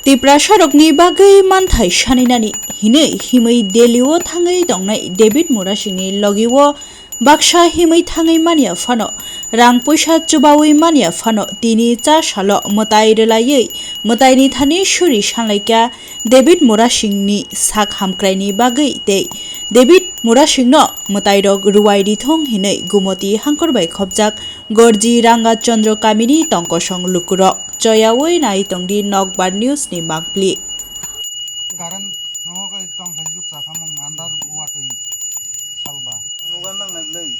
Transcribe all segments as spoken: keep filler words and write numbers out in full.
Tiprasarokni bagwi manthai saninani hinwi himwi Delhi-o thangwi tongnai David Murasingni logi-o baksa himwi thangwi manya phano, rang puisa chubawi manya phano, tini cha salo mwtai rwlaiwi mwtaini thani suri sanlaikha David Murasingni sak hamkraini bagwi tei David Murasingno mwtairok rwai rithung hinwi Gumoti hangkor bai khopjak Gorji Ranga Chandra kamini tongkosong lukurok. Choyawi nai tongdi Nokbar News ni mangpli. Current no khe tong thai juk cha khamung andar watwi salba. Nuga nang nai bwlai.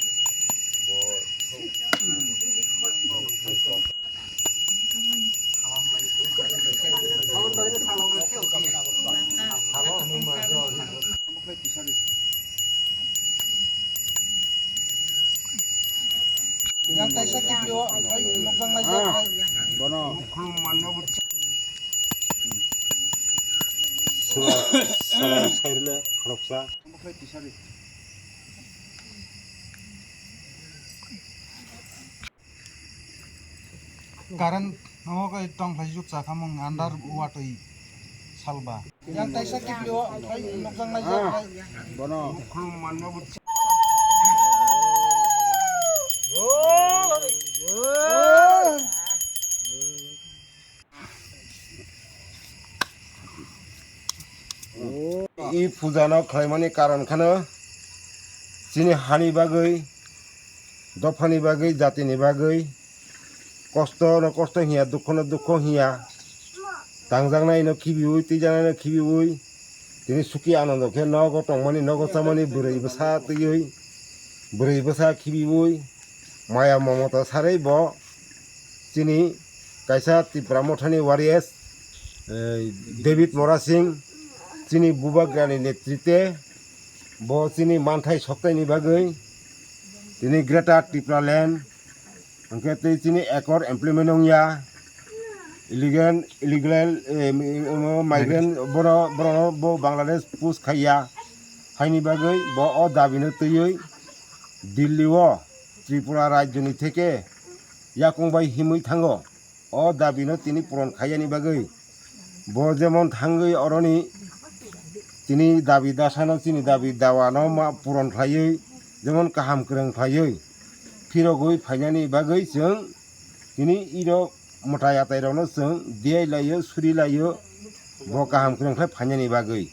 Yang taisa kipio, ai nokjak nai jak. Bono. Sela, sela sairle khoroksa. Current no khe tong thai juk cha khamung andar watwi salba. Yang taisa kipio, ai nokjak nai jak. Bono. I puja no khlaimani karon khano chini hani bagwi, dophani bagwi, jatini bagwi, kosto no kosto hiya, dukho no dukho hiya, tangjaknai no khibiwi, twijaknai no khibiwi, tini suki anondo khe nogo tongmani, nogo chamani bwrwi bwsa twiwi, bwrwi bwsa khibiwi, maya momota sarwi bo chini kaisa Tipra Mothani warriors, eh, David Mora Singh, chini bubagrani netrite bo chini manthai soktaini bagwi tini Greater Tipraland hwnkhe tei chini accord implement wngya, illegal, illegal, eh, migrant, boro, boro bo Bangladesh push khaiya, haini bagwi bo o dabino twiwi Delhi o Tripura rajyoni theke yakung bai himwi thango. O dabino tini puron khaiyani bagwi bo jemon thangwi oroni tini dabi dasano chini dabi dawano ma puron khlaiwi jemon kaham kwrwng khlaiwi phirogwi phainani bagwi chwng tini iro mwtai atai rokno chwng diyai laio, suri laio, bo kaham kwrwng khlai phainani bagwi,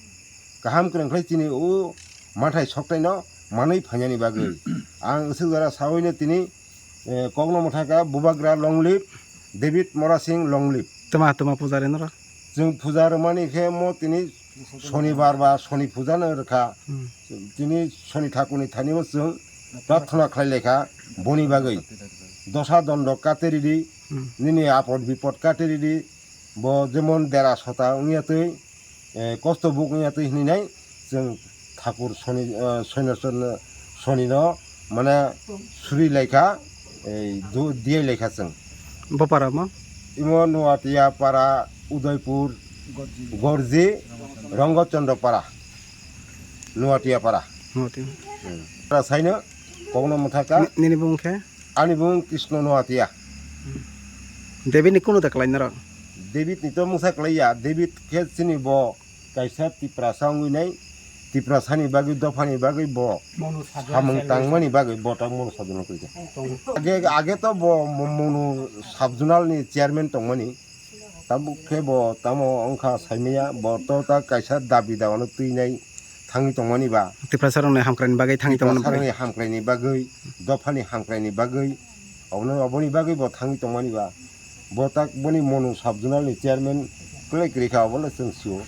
kaham kwrwng khlai chini o manthai soktaino manwi phainani bagwi. Ang aswk jora sawi no tini, eh, kokno mwthaka, Bubagra long live, David Mora Singh long live. Tuma, tuma pujari norok? Chwng puja rwmani khe mo tini Sonibar ba Soni puja no rwkha. Hmm. Tini Soni thakurni thani mo chwng prarthana khlai laikha boni bagwi. Dosa dondo kate ridi, hmm, nini apod bipod kate ridi, bo jemon dera sota wngya twi, eh, kosto buk wngya twi hinwi nai chwng thakur Soni, eh, Soino, Soino, Sonino mane suri laikha, ei, du-, diyai laikha chwng. Bopara mo? Imo Nuatia para, Udaipur, Gorji, Rongochondro para, Nuatia para. Nuatia. Hmm. Para saino kokno mwthaka. Ni-, nini bung khe? Ani bung Krishna Nuatia. David ni kunu da khlai norok? David ni to mungsa khlaiya. David khe chini bo kaisa Tiprasa wngwi nai, Tiprasani bagwi, dophani bagwi bo samung tangmani bagwi bo tak munu sabjunal kwrwi kha. Age, age to bo mo-, munu sabjunal ni chairman tongmani. Tabuk khe bo tamo wngkha saimanya, bo to ta kaisa dabi dawano twinai thangwi tongmani ba. Tiprasa rokni hamkraini bagwi thangwi tongmani bagwi. Tiprasa rokni hamkraini bagwi, dophani hamkraini bagwi, obono, oboni bagwi bo thangwi tongmani ba. Bo tak boni Monu sub-zonal ni chairman kwlai kwrwi kha, obono chwng sio.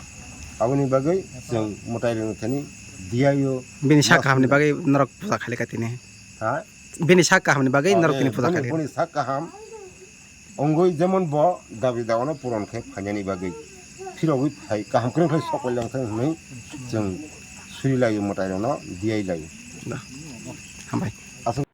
Aboni bagwi chwng mwtai rwngthani diyaio. Bini sak kahamni bagwi norok puja khali kha tini. Ha? Bini sak kahamni bagwi norok tini puja khali kha. Boni sak kaham. Wngwi jemon bo dabi dawano puron khe phainani bagwi phirogwi phai kaham kwrwng khlai sok lai lang thang hwnwi chwng suri laio mwtai rokno diyai laio. Da. Hambai. Aswk.